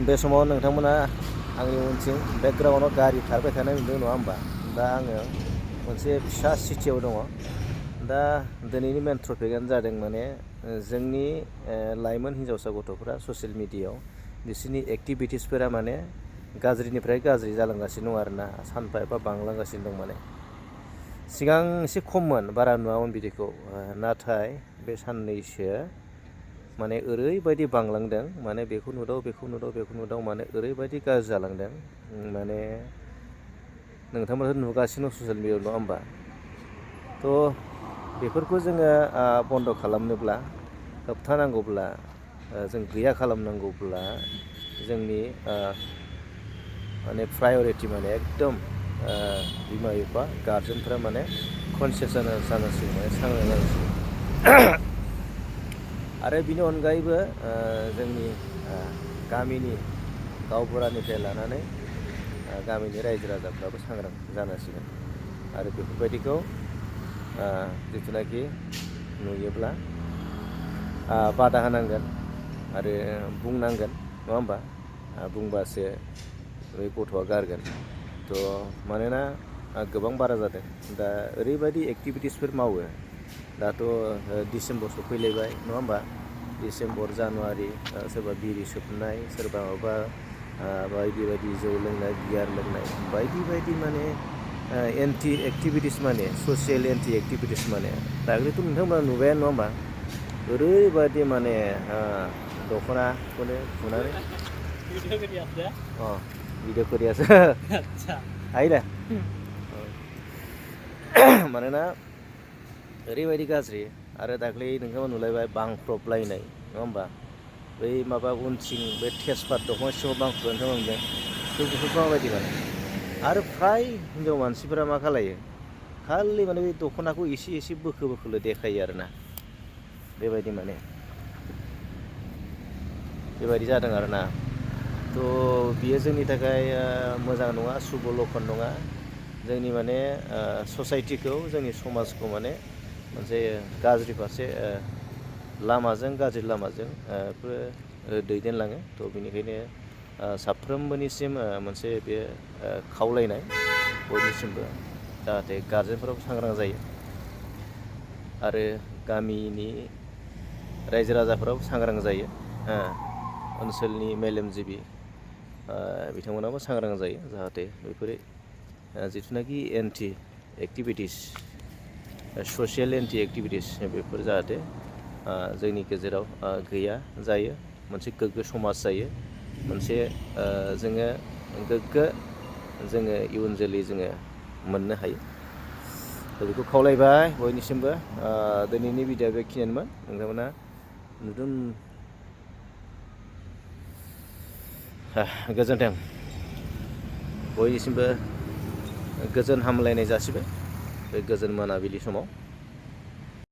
बे समाव नोंथांमोना आंनि उनथिं बेकग्राउन्डआव गारि खारबाय थानाय नुदों नङा होमबा? दा आङो मोनसे फिसा सिटियाव दङ। दा दिनैनि मेन टपिकआनो जादों माने जोंनि लाइमोन हिन्जावसा गथ'फोरा ससियेल मिडियायाव बिसोरनि एक्टिभिटिसफोरा माने गाज्रिनिफ्राय गाज्रि जालांगासिनो दं आरोना, सानफा एफा बांलांगासिनो दं माने। सिगां एसे खममोन, बारा नुवामोन बिदिखौ, नाथाय बे साननैसो माने ओरैबायदि बांलांदों, माने बेखौ नुदाव माने ओरैबायदि गाज्रि जालांदों, माने नोंथांमोनहा नुगासिनो ससियेल मिडियायाव नङा होमबा? थ' बेफोरखौ जोङो बन्द' खालामनोब्ला, होबथानांगौब्ला, जों गैया खालामनांगौब्ला जोंनि माने प्रायरिटि माने एकदम बिमा बिफा गारजेनफोरा माने कनसियास जानांसिगौ, माने सांग्रां जानांसिगौ। आरो बिनि अनगायैबो जोंनि गामिनि गावबुरानिफ्राय लानानै गामिनि रायजो राजाफ्राबो सांग्रां जानांसिगोन। आरो बेफोरबायदिखौ जिथुनाखि नुयोब्ला बादा होनांगोन आरो बुंनांगोन नङा होमबा? बुंबासो बै गथ'आ गारगोन। थ' मानोना गोबां बारा जादों, दा ओरैबायदि एक्टिभिटिसफोर मावो। दाथ' डिसेम्बर सफैलायबाय नङा होमबा? डिसेम्बर, जानुवारि, सोरबा बिरि सोबनाय, सोरबा माबा बायदि बायदि जौ लोंनाय, बियार लोंनाय, बायदि बायदि माने एन्टि एक्टिभिटिस, माने ससियेल एन्टि एक्टिभिटिस। माने दाख्लैथ' नोंथांमोना नुबायानो नङा होमबा? ओरैबायदि माने दख'नाखौनो फुनानै भिडिअ करियास आइला मानोना ओरैबायदि गाज्रि। आरो दाख्लै नोंथांमोना नुलायबाय बांख्रबलायनाय नङा होमबा? बै माबा उनथिं बे तेजपात दंफां सिङाव बांख्रबनाय नोंथांमोना नुदों? बेफोरखौ माबायदि माने? आरो फ्राय हिनजाव मानसिफोरा मा खालायो, खालि माने बे दख'नाखौ एसे एसे बोखोल' देखायो आरोना, बेबायदि माने बेबायदि जादों आरोना। थ' बियो जोंनि थाखाय मोजां नङा, सुभ लक्षन नङा। जोंनि माने ससाइटिखौ, जोंनि समाजखौ माने मोनसे गाज्रि फारसे गाज्रि लामाजों दैदेनलाङो। थ' बेनिखायनो साफ्रोमबोनिसिम मोनसे बे खावलायनाय, बयनिसिमबो, जाहाथे गारजेनफोराबो सांग्रां जायो आरो गामिनि रायजो राजाफोराबो सांग्रां जायो, ओनसोलनि मेलेमजिबि बिथांमोनाबो सांग्रां जायो, जाहाथे बेफोरो जिथुनाखि anti activities, social anti activities, बेफोर जाहाथे जोंनि गेजेराव गैया जायो, मोनसे गोग्गो समाज जायो, मोनसे जोङो गोग्गो इयुन जोलै जोङो मोननो हायो। दा बेखौ खावलायबाय बयनिसिमबो। दिनैनि भिडिअ'आ बेखिनियानोमोन। नोंथांमोना नुदों। गोजोन्थों। बयनिसिमबो गोजोन हामलायनाय जासिबाय बे गोजोन मोनाबिलि समाव।